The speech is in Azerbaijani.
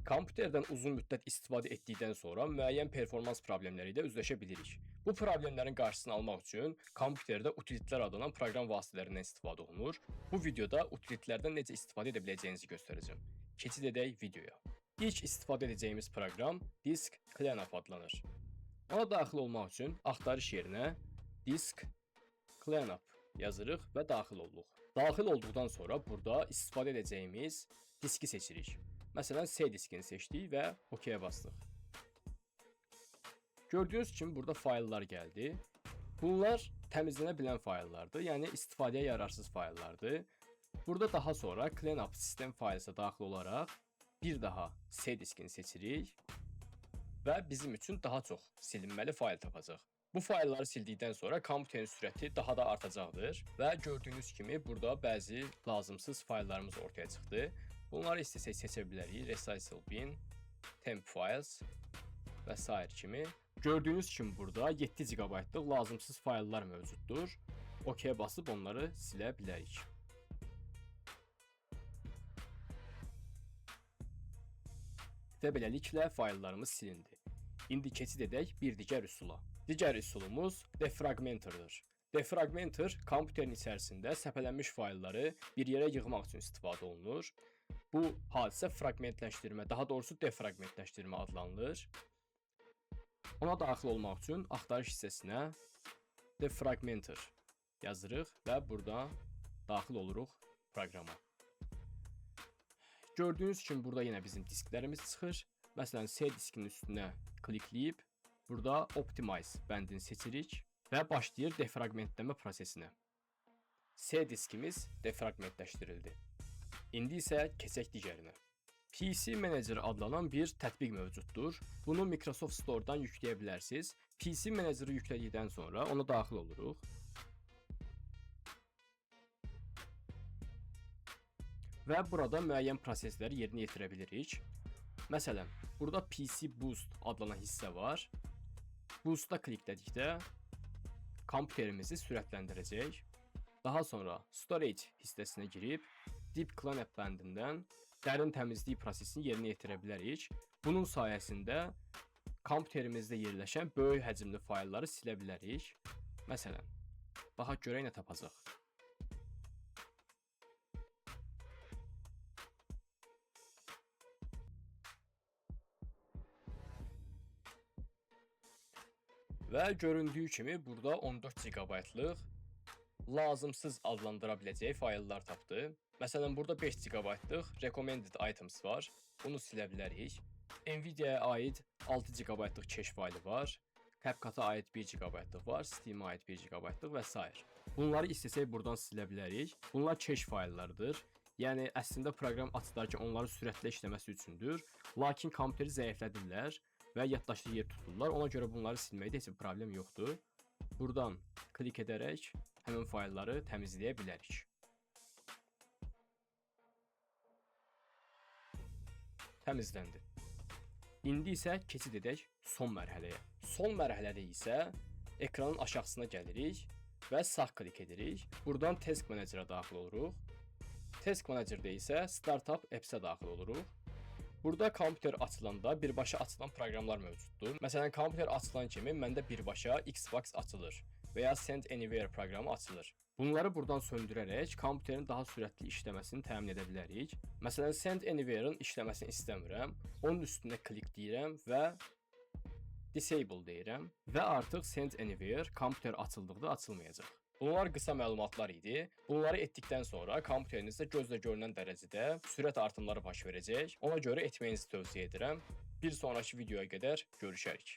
Kompüterdən uzun müddət istifadə etdikdən sonra müəyyən performans problemləri ilə üzləşə bilirik. Bu problemlərin qarşısını almaq üçün kompüterdə utilitlər adlanan proqram vasitələrindən istifadə olunur. Bu videoda utilitlərdən necə istifadə edə biləcəyinizi göstərəcəm. Keçid edək videoya. İlk istifadə edəcəyimiz proqram Disk Cleanup adlanır. Ona daxil olmaq üçün axtarış yerinə Disk Cleanup yazırıq və daxil olduq. Daxil olduqdan sonra burada istifadə edəcəyimiz diski seçirik. Məsələn, C diskini seçdik və OK-yə bastıq. Gördüyünüz kimi burada fayllar gəldi. Bunlar təmizlənə bilən fayllardır, yəni istifadəyə yararsız fayllardır. Burada daha sonra Cleanup System Files'a daxil olaraq bir daha C diskini seçirik və bizim üçün daha çox silinməli fayl tapacaq. Bu faylları sildikdən sonra kompüterin sürəti daha da artacaqdır və gördüyünüz kimi burada bəzi lazımsız fayllarımız ortaya çıxdı. Bunları istəsək seçə bilərik. Recycle bin, temp files və sair kimi. Gördüyünüz kimi burada 7 GB-lıq lazımsız fayllar mövcuddur. OK-yə basıb onları silə bilərik. Və beləliklə fayllarımız silindi. İndi keçid edək bir digər üsula. Digər üsulumuz defragmenterdir. Defragmenter kompüterin içərisində səpələnmiş faylları bir yerə yığmaq üçün istifadə olunur. Bu hadisə fraqmentləşdirmə, daha doğrusu defraqmentləşdirmə adlanılır. Ona daxil olmaq üçün axtarış hissəsinə defragmenter yazırıq və burada daxil oluruq proqrama. Gördüyünüz kimi burada yenə bizim disklərimiz çıxır. Məsələn, C diskinin üstünə klikləyib burada Optimize bəndini seçirik və başlayır defraqmentləmə prosesinə. C diskimiz defraqmentləşdirildi. İndi isə keçək digərinə. PC Manager adlanan bir tətbiq mövcuddur. Bunu Microsoft Store-dan yükləyə bilərsiniz. PC Manager-ı yüklədikdən sonra ona daxil oluruq. Və burada müəyyən prosesləri yerinə yetirə bilirik. Məsələn, burada PC Boost adlanan hissə var. Boost'a kliklədikdə kompüterimizi sürətləndirəcək. Daha sonra Storage hissəsinə girib Deep Cleanup bəndindən dərin təmizlik prosesini yerinə yetirə bilərik. Bunun sayəsində kompüterimizdə yerləşən böyük həcmli faylları silə bilərik. Məsələn, baxaq görək nə tapacaq. Və göründüyü kimi burada 14 GB-lıq lazımsız adlandıra biləcəyi fayllar tapdı. Məsələn, burada 5 GB-lıq recommended items var. Bunu silə bilərik. Nvidia-ya aid 6 GB-lıq cache faylı var. CapCut-a aid 1 GB-lıq var, Steam-ə aid 1 GB-lıq və sair. Bunları istəsək buradan silə bilərik. Bunlar cache fayllarıdır. Yəni əslində proqram açılarkən onların sürətli işləməsi üçündür. Lakin kompüteri zəiflədirlər və yaddaşda yer tuturlar. Ona görə bunları silməkdə heç bir problem yoxdur. Buradan klik edərək həmin faylları təmizləyə bilərik. Təmizləndi. İndi isə keçid edək son mərhələyə. Son mərhələdə isə ekranın aşağısına gəlirik və sağ klik edirik. Buradan Task Manager-a daxil oluruq. Task Manager-da isə Startup Apps-ə daxil oluruq. Burada kompüter açılanda birbaşa açılan proqramlar mövcuddur. Məsələn, kompüter açılan kimi məndə birbaşa Xbox açılır və ya Send Anywhere proqramı açılır. Bunları buradan söndürərək kompüterin daha sürətli işləməsini təmin edə bilərik. Məsələn, Send Anywhere-ın işləməsini istəmirəm. Onun üstünə klikləyirəm və Disable deyirəm və artıq Send Anywhere kompüter açıldıqda açılmayacaq. Bunlar qısa məlumatlar idi. Bunları etdikdən sonra kompüterinizdə gözlə görünən dərəcədə sürət artımları baş verəcək. Ona görə etməyinizi tövsiyə edirəm. Bir sonrakı videoya qədər görüşərik.